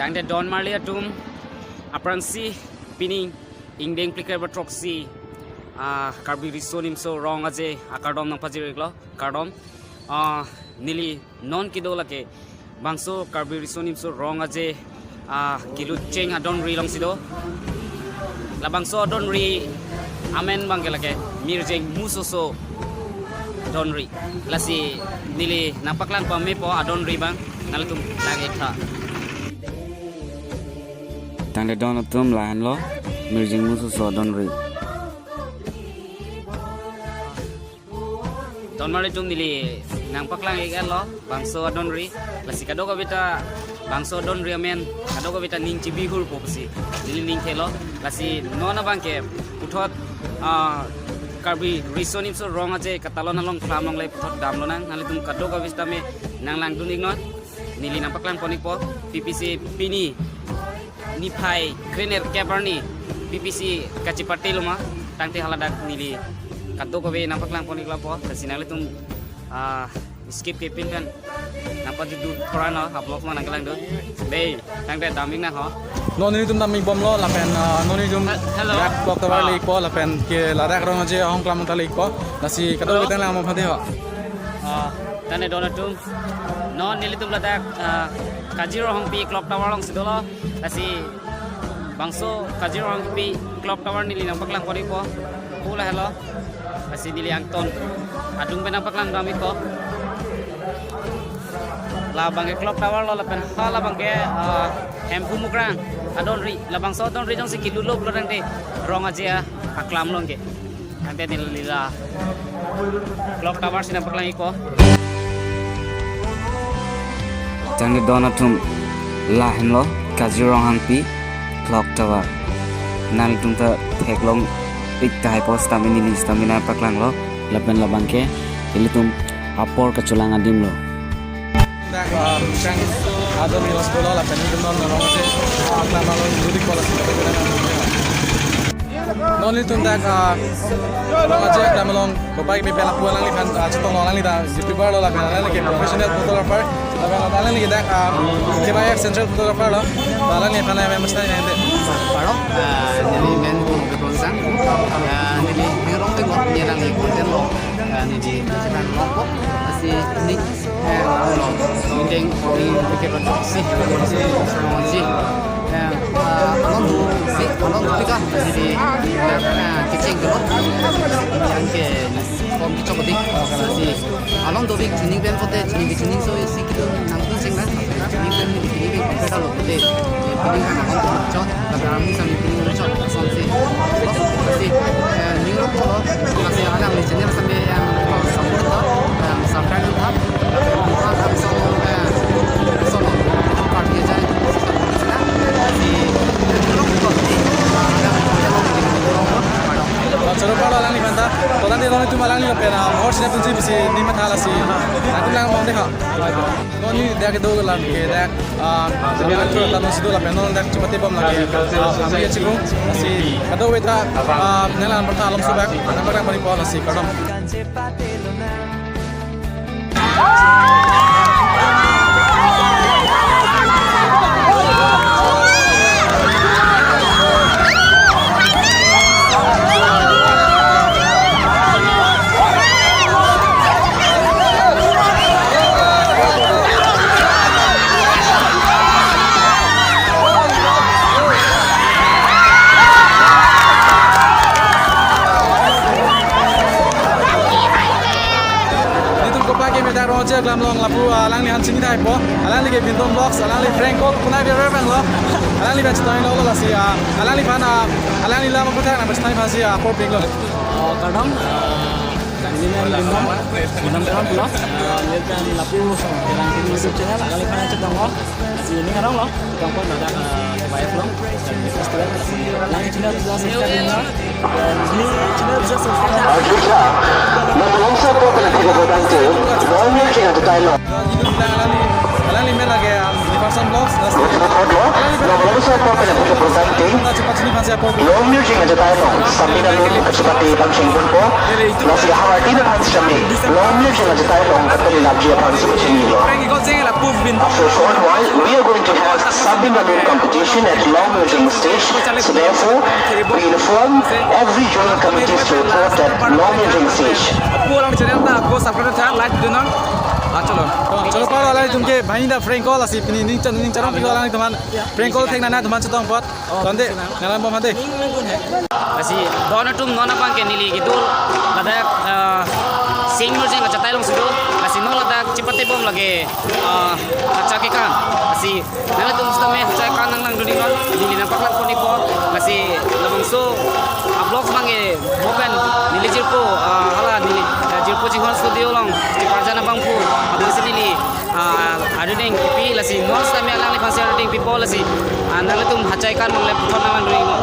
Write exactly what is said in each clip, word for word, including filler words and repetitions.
Tangte don marli atum, aphrangsi pini ingdeng phlikre ba throksi, ah, Karbi Riso Nimso Rong Aje akardom nangpajir-iklo, kardom. Ah, neli non kedo lake bangso Karbi Riso Nimso Rong Aje, ah, kelut cheng adonri alongsi do. Labangso adonri amen abangke lake Mirjeng Musoso adonri. Lasi neli nangpaklang pamepo adonri abang, nanglitum lang-iktha. Tangte don atum, lahenlo Mirjeng Musoso adonri. Don marli atum, neli nangpaklang-iklo bangso adonri. Lasi kadokave ta bangso adonri amen, kadokave ta ning chibihurpo pusi neli ning thelo. Lasi non abangke puthot, ah, Karbi Riso Nimso Rong Aje katalon along klam longle puthot damlonang, nanglitum kadokave sitame nanglangdun-iknon. Neli nangpaklang pon-ikpo, P P C pini niphai krenerkep arni P P C kachepate loma, tangte haladak neli kadokave nangpaklang pon-iklo po, lasi nanglitum, ah, skip kepin pen nangpajutdun thora no, ha vlog ma nangkelangdun. Dei, tangte dam-iknang ho. Non nelitum dam-ikbomlo lapen, ah, non nelitum He-, hello. Dak Clock Tower Ah. le-ikpo lapen ke ladak Rong Aje ahong klam ta le-ikpo. Lasi kadokave Hello. tang lang mo phate ho. Ah, tangte don atum. Non nelitum ladak, ah, Kajirong Hangpi Clock Tower alongsi dolo. Lasi bangso Kajirong Hangpi Clock Tower neli nangpaklang pon-ikpo. Pu lahelo. Lasi neli angton adung pen nangpaklang dam-ikpo. Labangke Clock Tower lo lapen halabangke, ah, Hemphu Mukrang adonri. Labangso adonri jongsi kelutlo pulo tangte Rong Aje aklam longke. Tangte neli la Clock Tower si nangpaklang-ikpo. Tangte don atum, lahenlo Kajirong Hangpi Clock Tower. Nanglitum ta theklong-ik tahai po, sitame neli sitame nangpaklanglo. Lapen labangke ilitum apor kachelang adim lo. Dak, um, Chang adon News pulo lapen nelitum non Rong Aje, ah, aklam along duri kola sih. Non nelitum dak, ah, Rong Aje aklam along kopai kepi lapu alangliphan, ah, chetonglo, alangli dak YouTuber lo lapen alangli ke professional photographer. Lapen alangli dak, ah, K Y F Central photographer lo. Alangliphan ya mesti nanti. Paro, ah, neli men ko ke program. Ah, neli neli rong te ko neli alangli content lo. Ah, neli chetan longpo. Lasi neli Eh, along, ingdeng, ingdeng, si, si, si. Eh, ah, along, si, along, tika, si, di, eh, kecheng dolo. Yang ke, form kechok di, si, along dovik, chini pen pote, chini, chini, so, si, kita, nang tu sing na, chini pen, chini pen, kita lo, pote, chini pen, along, chok. Lapen arni sami pini nang chot asonsi. Lasi, eh, ning rok chot. Lasi alang ni channel sami yang support ta, yang subscribe ta. Lapen buka kami solo, eh, solo. Card dia jai. Lasi, ning rok chot. Choro pala alangliphan ta. Tolan dia nong itu malang ni lapen, ah, hor sini pun si bisi ni matha lasi. Aku lang mau deh ha. Noni dak do lam ke dak, ah, dak lapen non dak chepate bom lake, ah, kami ya chikung, si kadokave ta, ah, nanglang bertha along subak, nang berang bani pon si kardom. Nelitum kopai ke medak Rong Aje aklam along lapu, ah, alangliphan chini thai po, alangli ke Binton Vlogs, alangli Franco, punai biar bang lo, alangli bang chetong lo lasi, ah, alangliphan, ah, alangli lam aku thang, nang bercetong pasi, ah, por pik lo. Oh, kardom, ah, Neli men Bindom, Bindom Teron pulo. Eh, neli pen lapu, Teron Teron YouTube channel, alangliphan chetong lo. Lasi ning arong lo, chetong pon ladak, eh, K Y F along, dan di festival, lasi alang channel bisa subscribe nang. Dan di channel bisa subscribe. Ajuta, na belum sa ko pala tiga batang tu, belum ni kina tu tayo. Alangli, alangli men lake, um, di Farsan Vlogs, lasi. Na belum sa ko pala Longmirjeng ajatai along Sabina Lun kachepate pangcheng ponpo. Lasi ahavar tin aphan sitame Longmirjeng ajatai along katelapji aphan sitame chinilo. After a short while, we are going to have Sabina Lun competition at Longmirjeng stage. So therefore, we inform every zonal committees to report at Longmirjeng stage. Apo alang channel ta apo subscribe tha, like dun nang. Ah, chalo. Chalo, paro alanglitum ke bhai da prank call asi pini ning chan ning charam piko alanglitum aphan prank call theknang atum aphan chetong apot. Tangte, nanglambom tangte. Lasi don atum non abang ke neli kedo ladak, ah, Singmirjeng ajatai alongsi do. Lasi non ladak chepate bom lake, ah, hacha kekan. Lasi nanglitum sitame hacha kekan nanglangdun iknon. Neli nangpaklang pon ikpo. Lasi labangso a-vlogs abang ke mo pen neli jirpo, ah, hala neli, ah, jirpo Chinghon studio along cheparjan abangphu abangsi neli, ah, arideng kipi, lasi non sitame alangliphansi arideng pipo, lasi, ah, nanglitum hacha kekan abang le puthot nanglangdun iknon.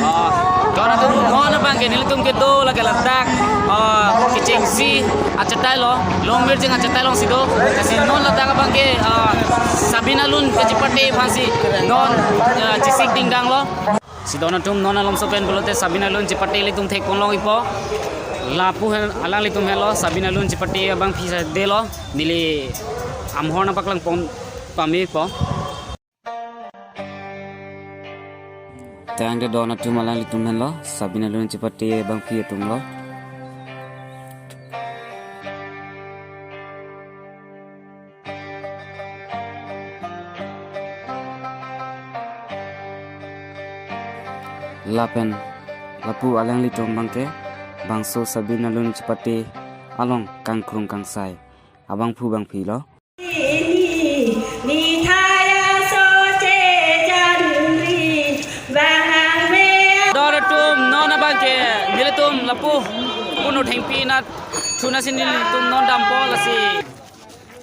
Ah, don atum non abang ke nelitum kedo lake ladak, ah, kechengsi ajatai lo, Longmirjeng ajatai alongsi do. Lasi non ladak abang ke, ah, Sabina Lun kachepate aphansi non, ah, chesik dingdang lo. Si don atum non alomso pen pulote Sabina Lun chepate ilitum thek ponlong ikpo. Lapu hen alanglitum helo Sabina Lun chepate abangpi sa delo. Neli amahor nangpaklang pon pame ikpo. Tangte don atum alanglitum henlo, Sabina Lun chepate abangpi atum lo. Lapen lapu alanglitum abang ke bangso Sabina Lun chepate along kangkrung kangsai abangphu abangpi lo. Ni thaya so che janri bang ang me. Don atum non abang ke nelitum lapu pu Nothengpi nat thuna si nelitum non dampo lasi.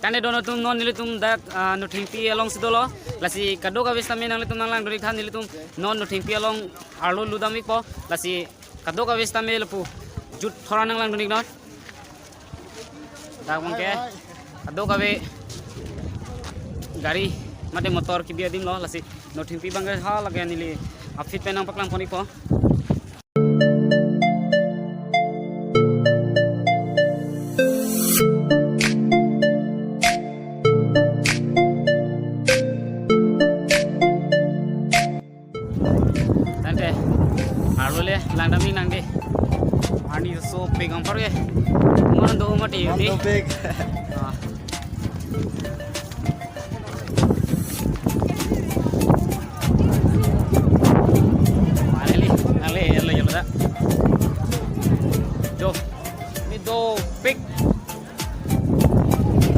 Tangte don atum non nelitum dak, ah, Nothengpi alongsi dolo. Lasi kadokave sitame nanglitum nanglangdun ik tha nelitum non Nothengpi along arlo ludam ikpo. Lasi kadokave sitame lapu jut thora nanglangdun iknon. Dak abang ke kadokave gari mate motor kebi adim lo, lasi Nothengpi abang ke ha lake neli aphi pen nangpaklang pon ikpo. Tangte, arlo le langdam ik nang dei. Arni sopik anpar ke. Mon do mati. Mon dei. Do pik. Ah. Mari li, nangle, nangle, nangle da. Jo, ni dopik.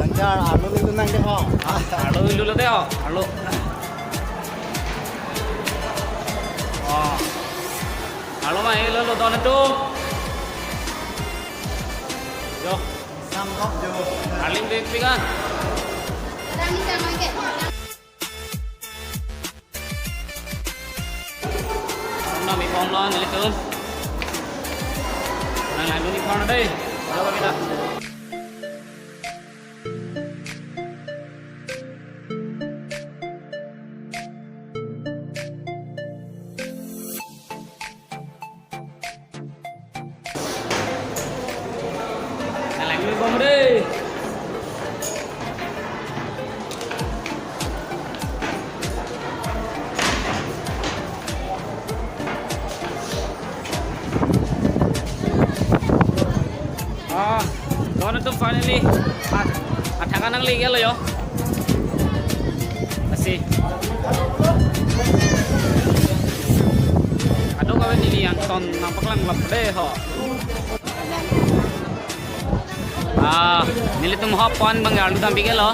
Lanjar, arlo lulu nang dei ho. Arlo lulu dei ho, arlo. Oh. Arlo ma, eh, lulu don atum. Jo. Sam kok jo. Arling big big ah. Nami pom lo nelitum. Nang lalu ni pon dei. Halo kita. Nang lang bom dei. Ah, don atum finally. Ah, athak an nangle iklo jo. Lasi. Kadokave neli anton nangpaklang lap dei ho. Ah, nelitum hop pon abang arlo dam biklo.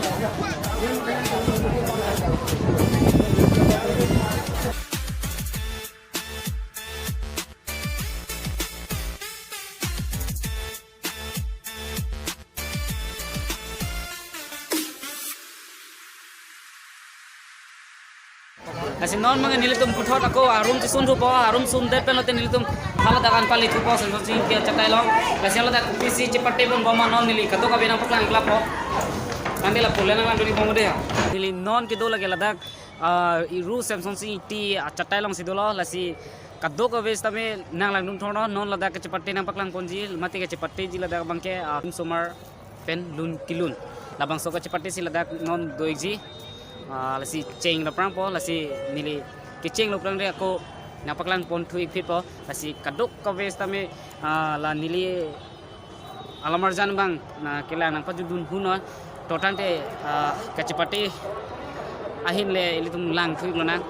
Lasi non abang nelitum puthot ako arum chisun thupo, arum sundet pen lote nelitum haladak an pali thupo Semsonsing Ingti achatai along. Lasi haladak kopisi chepate ponbom ma non neli kadokave nangpaklang iklappo. Nangli lapu le nanglangdun ikbom de ha. Neli non kedo lake ladak, ah, iru Semsonsing Ingti achatai alongsi dolo, lasi kadokave sitame nanglangdun thorno, non ladak kachepate nangpaklang ponji, mate kachepateji ladak abangke, ah, somar pen lun kelun. Labangso kachepatesi ladak non do-ikji. Ah, lasi cheng lo prangpo, lasi neli kecheng lo prangre ako nangpaklang pon thu-ik phitpo, lasi kadokave sitame, ah, la neli alamarjan abang nangkelang nangpajutdun hunnon. To tangte, ah, kachepate ahin le ilitum lang thu-ik lonang.